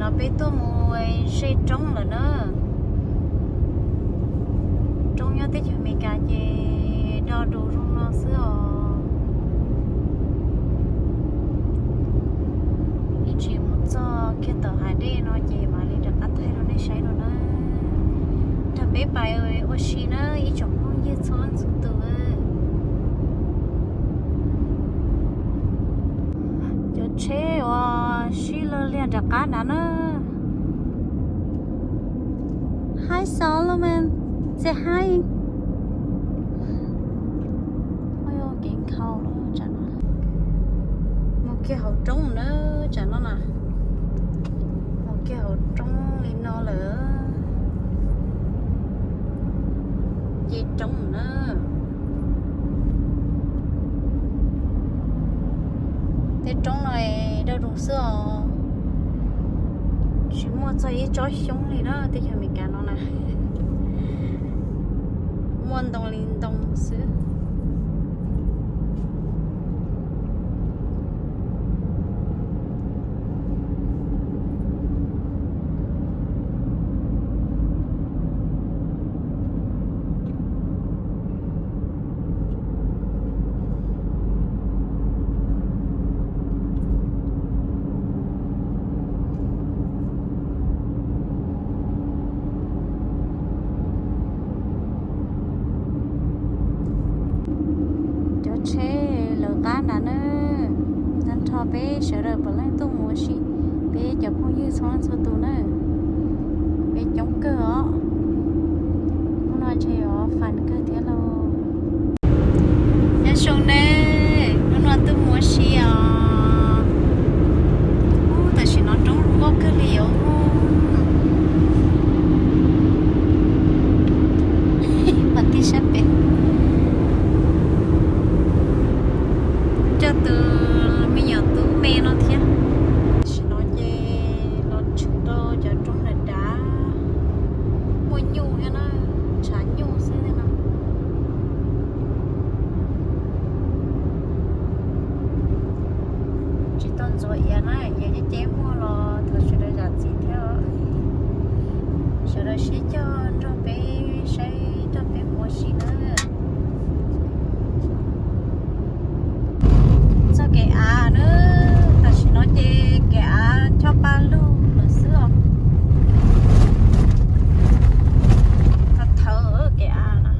Peb tuaj mus ze roob lawm na. Roob nyob teb chaws Amelikas ces do dus zoo no xwb os. Ib ntsis mus txog kiag tom hav dej no ces mam li rov qab thaij rau nej saib no na. Nrog peb pais ua si na ib tsoom phooj ywg txhua leej txhua tus. Cov tsheb uas sib law liag nram qab nrad na. Hi Solomon, say hi. Ua kev nkhaus lawm tsam no. Mus kiag hauv roob na, tsam no na. Mus kiag hauv roob li no lawm. Ces roob na. Tej roob no dawb du xwb os. Tsis muaj txog ib tsob xyoob li na, teb chaws Amelikas no na. Muaj ntoo li ntoo xwb. Cov tsheb lawv qab nrad na, nrog peb sawv daws puav leej tuaj mus ua si, peb cov phooj ywg txhua leej txhua tus na, peb coob kawg os. Hnub no ntshe yuav fun kawg thiab lauj. Nyob zoo ne, hnub no tuaj mus ua si os. Ub, tam sim no roob zoo nkauj kawg li os. Mas tij sab pem coj tus me nyuam tub me no thiab. Tam sim no ces los tshwm rau cov roob dav dav, muaj nyuj thiab na, ntshav nyuj xwb thiab no. Tsis tau ntxuav iav na, iav ceb ceb muaj los thov sawv daws zam txim thiab os. Sawv daws sib cog nrog peb saib nrog peb mus ua si na. Txog kev av na, tam sim no ces kev av chob paj lug lawm xwb os. Thawv thawv kev av na.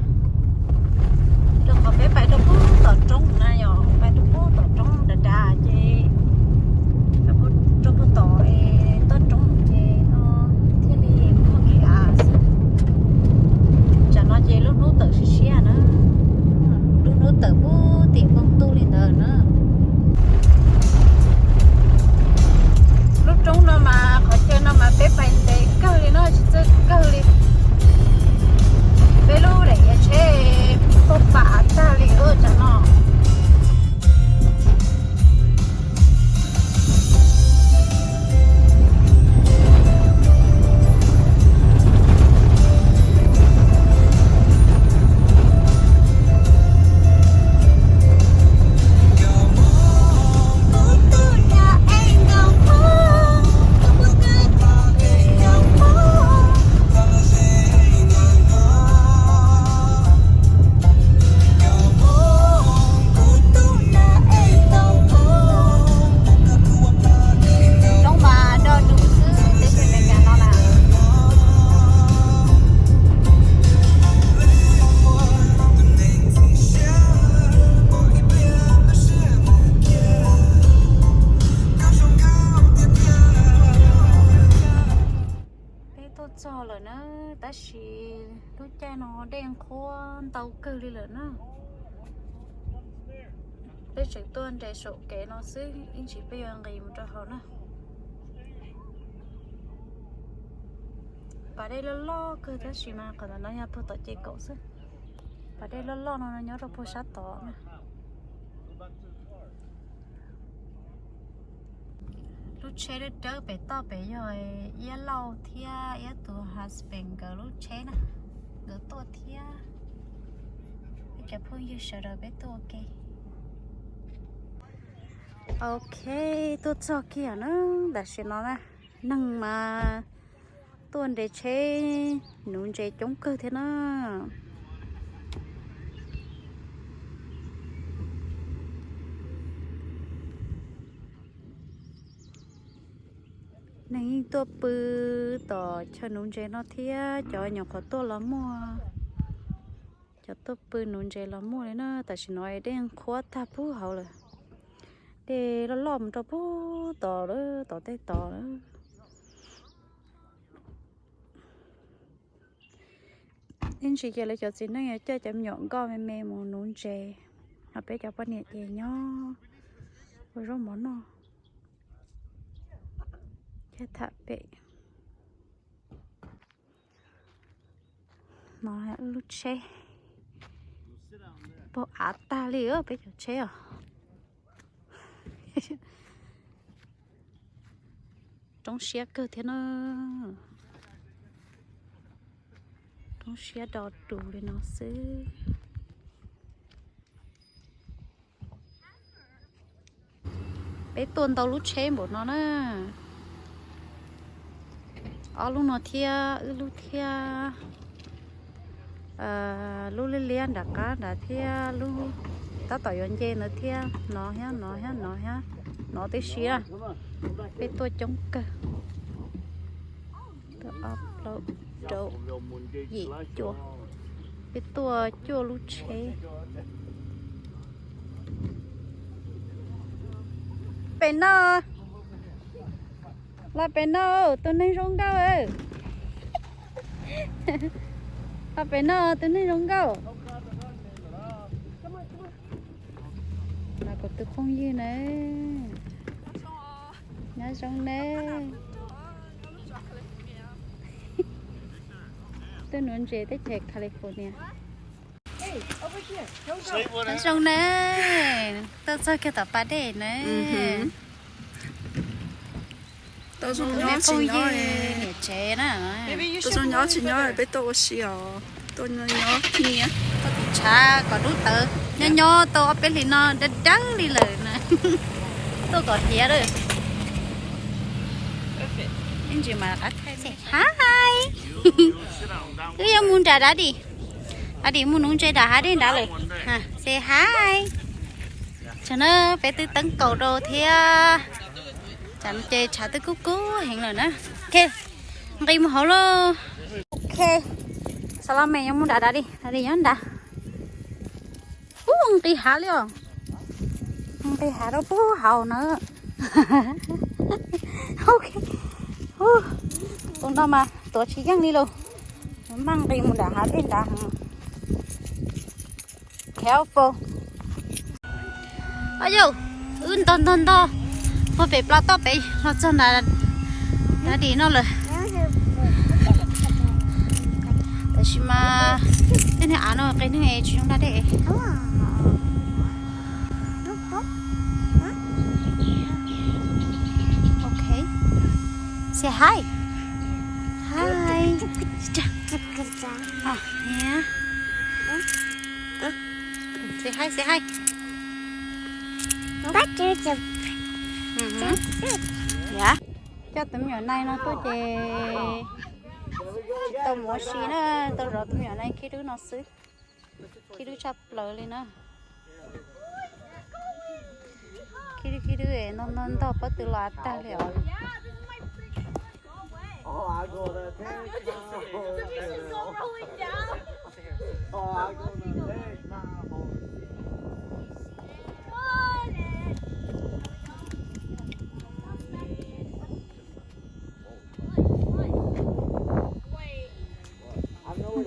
Rau qhov peb pais rau pug tom roob na yom, pais rau pug tom roob dav dav ces rau pug tom toj roob ces no thiaj li muaj kev av xwb. Tsam no ces lub hnub tawm siab siab na, lub hnub tawm pug tim npoo ntuj li ntawd na. Lub roob no mas qhov chaw no mas peb pais ntev kawg li no, tsis txawj kawg li. Peb lub daim iav tsheb puag pam tag li tsam no. Roob mas do dus xwb teb chaws Amelikas no na. Peb tuaj txog lawm na, tab sis lub caij no dej nqhuab ntau kawg li lawm na. Peb tseem tuaj nres saum kev no xwb, ib ntsis peb yuav nqis mus rau hauv na. Pas dej loj loj kawg tab sis mas qhov ntawm no yog puag tom ces kaum xwb. Pas dej loj loj no nyob rau puag sab tod na. Lub tsheb dawb dawb pem toj pem yog Iab Lauj thiab Iab tus husband nkawd lub tsheb na, nkawd tuaj thiab. Peb cov phooj ywg sawv daws peb tuaj ua ke. Ok, tuaj txog kiag na, tam sim no na. Neeg mas tuaj nres tsheb nuv ntses coob kawg thiab na. Neeg yeej tuaj pw tom chaw nuv ntses no thiab, cov nyuam qhuav tuaj los muaj, cov tuaj pw nuv ntses los muaj li na. Tam sim no dej qhuav tag pub hauv lawm, dej loj loj mus rau pub tod lawm, tom tej tod lawm. Ib ntsis ces lawv cov txiv neej yuav coj cov me nyuam nkoj me me mus nuv ntses, ho peb cov poj niam ces nyob ua zaub mov noj thiab tham pem. No wb lub tsheb, pog av tag li peb cov tsheb os. Roob siab kawg thiab na. Roob siab do dus li no xwb. Peb tuaj ntau lub tsheb npaum no na. Ob lub no thiab, wb lub thiab, lub liab liab nram qab nrad thiab, lub tab tom yuav nce ntawd thiab, no thiab no thiab no thiab, no tib si. Peb tuaj coob kawg. Ob plaub rau yim cuaj, peb tuaj cuaj lub tsheb. Pem no, los pem no, tus neeg zoo nkauj. Los pem no, tus neeg zoo nkauj. Los kuv tus phooj ywg na. Nyob zoo na. Tuaj nuv ntses teb chaws California. Nyob zoo na. Tuaj txog kiag tom pas dej na. Phooj ywg niam tsev na. Tuaj txog nyob tsis nyob peb tuaj ua si os, tuaj nyob nyob. Tuaj tiv tshav kom lub tawv nyob nyob tau ob peb hlis no dawb dawb li lawm na. Tuaj kom hiav lawm. Ib ntsis mas qab thaij. Say hi. Wb yuav mus nram Daddy. Daddy mus nuv ntses nram hav dej nrad lawm. Say hi. Tsam no peb twb teeb kaus rau thiab. Tsam no ces tshav twb kub kub heev lawm na. Ok, nqis mus hauv lauj. Ok, Salome yuav mus nram Daddy, Daddy nyob nrad. Ub, nqis hav li os. Nqis hav rau pub hauv na. Ok. Tus no mas tuav tsis yeej li lauj. Maj nqis mus nram hav dej nrad. Careful. Au yau, wb ntog ntog ntog puag pem plas toj pem los txog nrad, nrad dim no lawm. Tab sis mas tej niag av no qe neeg es tsis zoo da dej. Ok. Say hi. Hi. Say hi, say hi. Coj tus me nyuam nai no tuaj ces tsis tau mus ua si na, tau zov tus me nyuam nai khib dub no xwb. Khib dub tshaj plaws li na. Khib dub khib dub no ntog pob tw los av tag li os.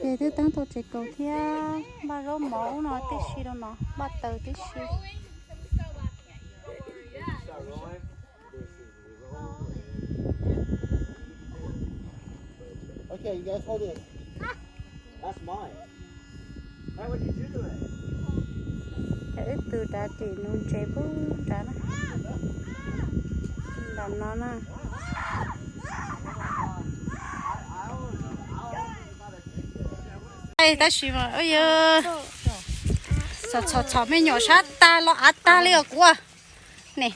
Ces twb teeb tau tsev kaus thiab npaj zaub mov ub no tib si rau no, npaj taws tib si. Wb tus dav dim nuv ntses pub nrad na, nram no na. Tab sis mas yog txhom txhom me nyuam sab tag los av tag li os kuv ne.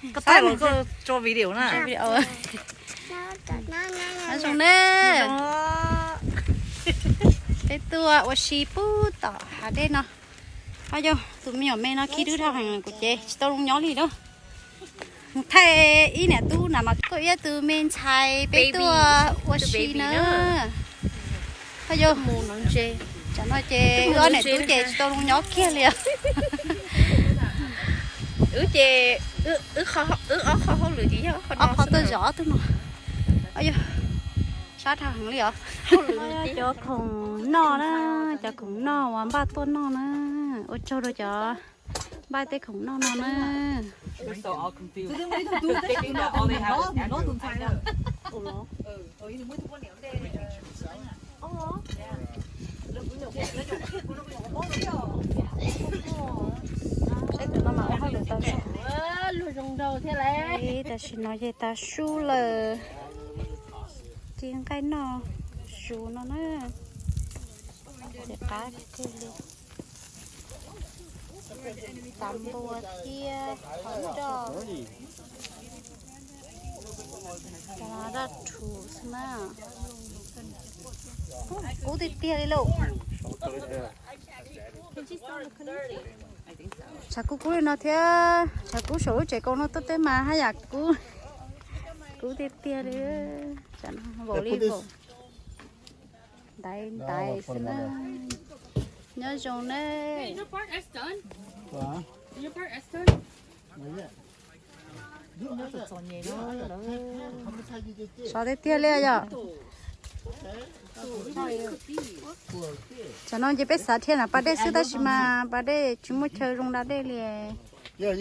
Koj tso video na. Nyob zoo na. Peb tuaj ua si puag tom hav dej no. Ho yog tus me nyuam me no khib dub dhau heev kuv ces tsis tau zoo nyob li na. Mus thaij ib niam tub na mas koj ib tus me ntxhais peb tuaj ua si na. Ho yog, tsam no ces wb ob niam tub ces tsis tau zoo nyob kiag li. Wb ces wb ob qho hauj lwm ces yog ob qho tuaj zov ob tug no. Yog sab dhau heev li os. Cov khoom noj na, cov khoom noj uas npaj tuaj noj na. Ua tsaug rau cov npaj tej khoom noj no na. Saib tus no mas ua hauj lwm tau zoo. Tam sim no ces tas su lawm, ci nqaij noj su no na. Ces qab kawg li. Tav npua thiab qhov roj, cov no daj rhuv xwb na. Kub tiag tiag li lauj. Tshav kub kub li no thiab, tshav kub saum lub tsev kaus no tuaj teb mas haj yam kub, kub tiag tiag li. Tsam no vau li vau, ntaiv ntaiv xwb na. Nyob zoo na. Sov tiag tiag li yom. Tsam no ces peb xav dhia nram pas dej xwb tab sis mas pas dej tsis muaj chaw zoo da dej li. Nyob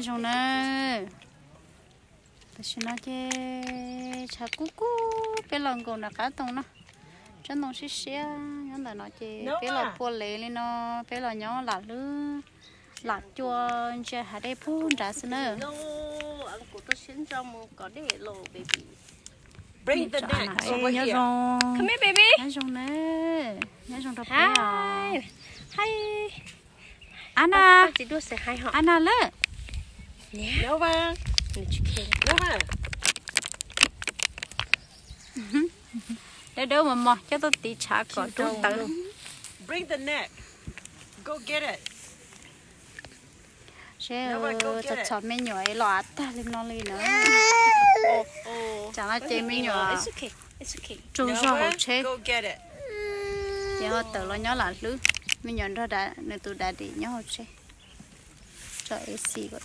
zoo na. Tam sim no ces tshav kub kub, peb los nkaum nram qab ntoo no, tsob ntoo siab siab nyob ntawm no ces peb los pua lev li no, peb los nyob lam hlwb lam cua ntsia hav dej puag nrad xwb na. Nyob zoo, nyob zoo na, nyob zoo rau peb os. Ana, Ana lawm. Dawb dawb mos mos coj tuaj tiv tshav kom dub tawv. Seb, txhom txhom me nyuam los av tag li no li na. Tsam no ces me nyuam tsaug zog hauv tsheb, ces ho tawm los nyob lam hlwb. Me nyuam nrog nws tus daddy nyob hauv tsheb, tso AC kom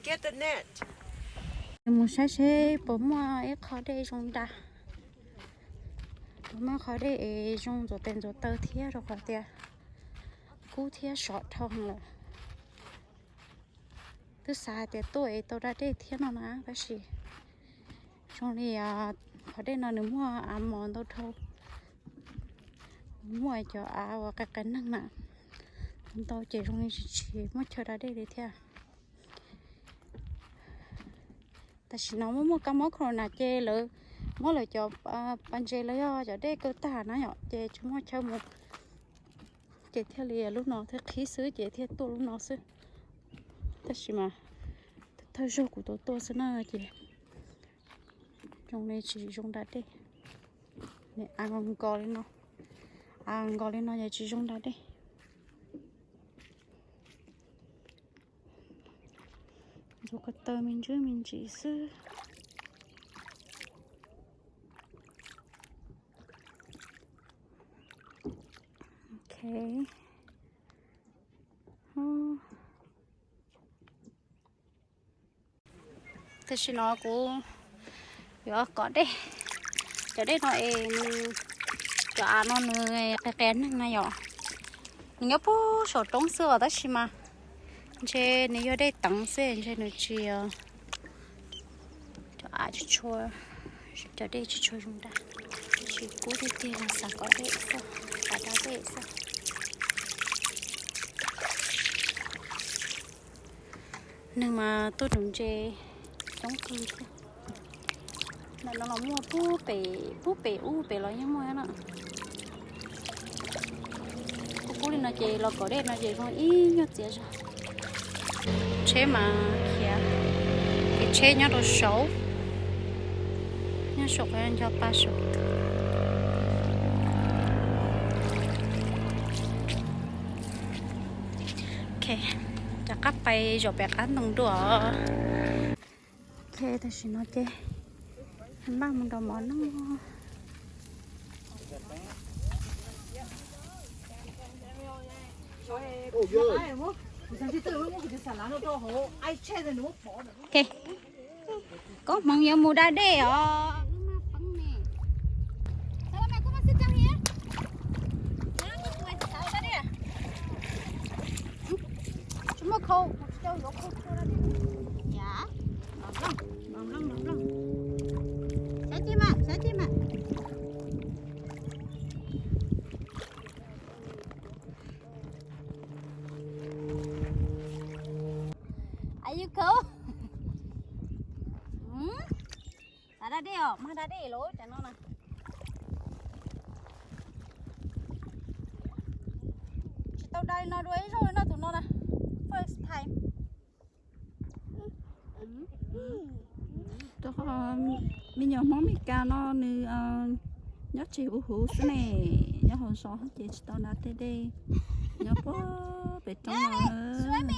txias. Mus saib seb puas muaj ib qho dej zoo da, puas muaj qhov dej es zoo ntxuav tes ntxuav taw thiab, rau qhov tias kub thiab sov dhau lawm. Twb xav hais tias tuaj es tau da dej thiab no na, tab sis zoo li qhov dej no nws muaj av mos ntau dhau, muaj cov av uas qias qias neeg na ntau ces zoo li tsis muaj chaw da dej li thiab. Tam sim no muaj muaj kab mob corona ces lawv muab lawv cov pas ntses los yog cov dej kaw tag na yom, ces tsis muaj chaw mus, ces thiaj li lub no thiaj qhib xwb ces thiaj tuaj lub no xwb. Tab sis mas thawj zaug kuv tuaj tuaj xwb na ces zoo li tsis zoo da dej. Av nkos li no, av nkos li no ces tsis zoo da dej. Ntxuav ko taw me ntsis me ntsis xwb. Ok. Tam sim no kuv yuav kom dej, cov dej no es nws, cov av no nws qias qias neeg na yom. Nws nyob puag saum roob xwb os tab sis mas ntshe nws yog dej teev xwb ntshe nws tsis, cov av tsis tshua, cov dej tsis tshua zoo da. Tab sis kub tiag tiag xav kom dej xwb, xav da dej xwb. Neeg mas tuaj nuv ntses coob kawg thiab. Ntawm no los muaj pub pem, pub pem ub pem los yeej muaj na. No ces los kom dej no ces zoo ib nyuag txias zog. Tsheb mas khiav, ces tsheb nyob rau saud, nyob saum qhov ncho pa saud. Ok, rov qab pais zaum pem qab ntoo dua. Ok, tam sim no ces npaj mus nrau mov noj. Ok, koob hmoov yuav mus da dej os. Are you cold? Hm? Xav da dej os, mag da dej los cov no na. Tsis tau da li no dua ib zaug no tus no na. First time. Rau qhov me nyuam Hmoob Mes Kas no nws nyob tsev huv huv xwb ne, nyob hauv zos ces tsis tau da tej dej, nyob puag pem roob no.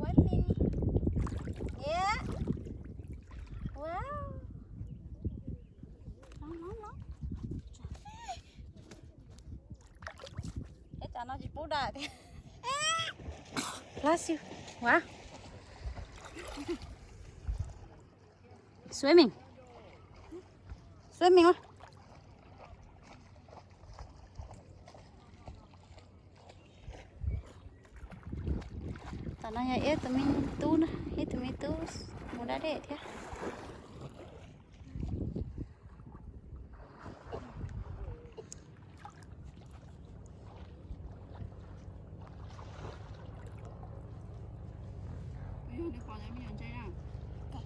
Swimming. Wow. Ib tsam no tsis pub da thiab. Bless you. Wow. Swimming. Swimming. Tam no yog ib tus me tub na, ib tus me tub mus da dej thiab.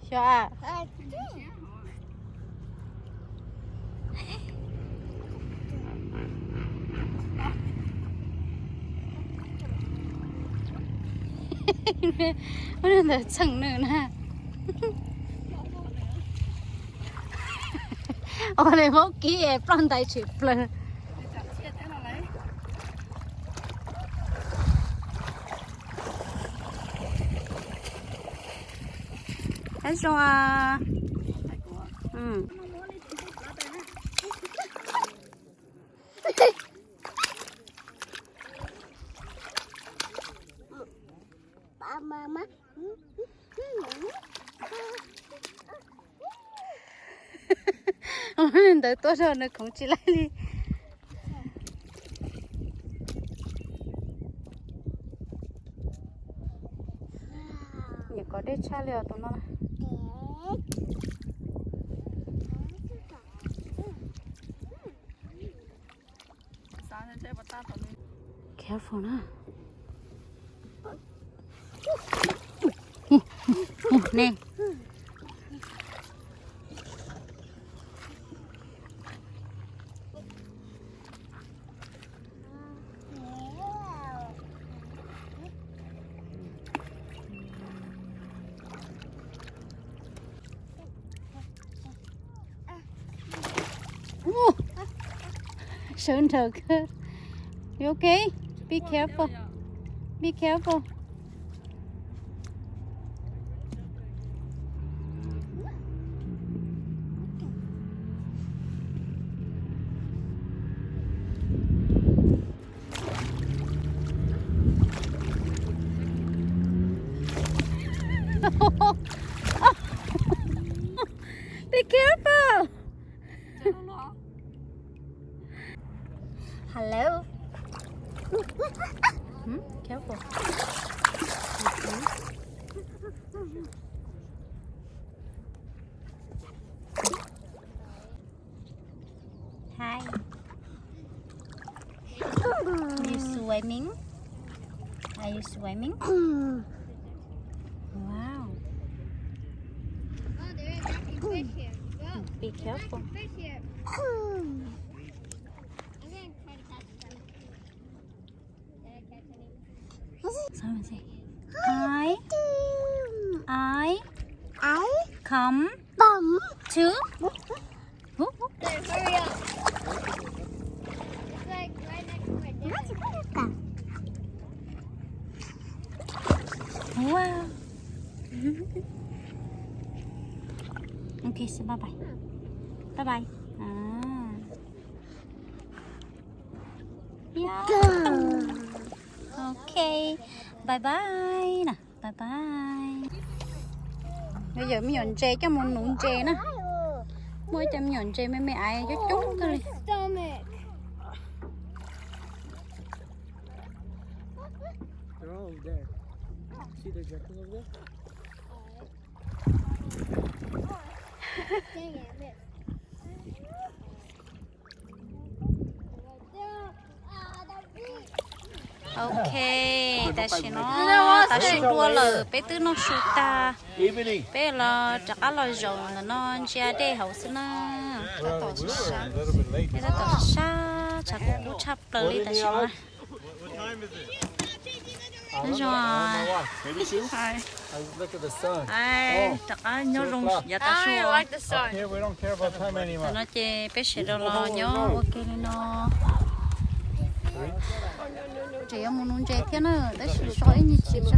Xyov a. Ua ntawd txheem nws na. Ua li vaub kib ploj ntais tshwm plaws. Tab zoo. Ntawd tuaj zog nws khoov tsis laij li. Nyuam qhuav dej tshaj li os tus no. Careful na. Ne. Sawv nrawm kawg. You okay? Be careful. Be careful. Be careful. Hello. Hmm? Careful. Hi. You swimming? Are you swimming? Wow. Be careful. I, I, I come, come to. Hurry up. It's like right next to my dad. Wow. Ok, so bye bye. Bye bye. À. Yeah. Ok. Bye bye nè. Bye bye. Bây giờ me nyuam ntses coj mus nuv ntses na. Muaj ib co me nyuam ntses me me aiv coob coob kawg li. They're all over there. See the geckos over there? Dang it, I missed. Ok, tam sim no tav su dua lawm, peb twb noj su tag, peb los rov qab los zaum ntawm no ntsia dej hauv xwb na. Tab tom sab, peb tab tom sab, tshav kub kub tshaj plaws li tam sim no. Nyob zoo, rov qab nyob zoo yav tav su. Tam no ces peb sawv daws los nyob ua ke li no. Tseem yuav mus nuv ntses thiab na, tab sis so ib nyuag tsis tso.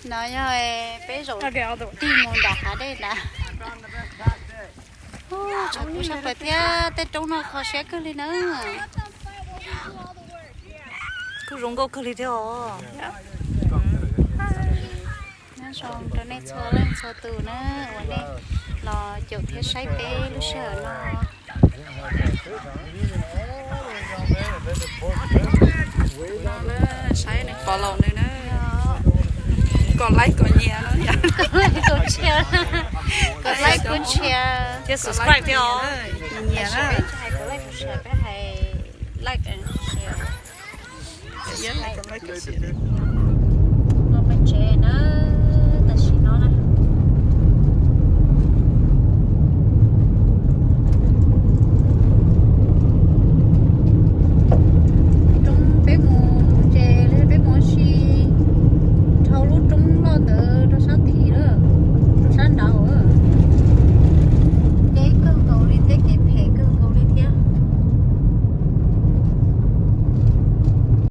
No yog peb zaum tig mus nram hav dej ntawd. Tshav kub sab plaws thiab tej roob no kho siab kawg li na. Kuj zoo nkauj kawg li thiab os. Nyob zoo rau nej txhua leej txhua tus na, uas nej los caum thiab saib peb lub sij hawm no. Saib nws pom laus nws na, kom like kom nyiam no. Kom like kom share thiab subscribe thiab os. Nyiam na. Hais kom like kom share, peb hais like and share.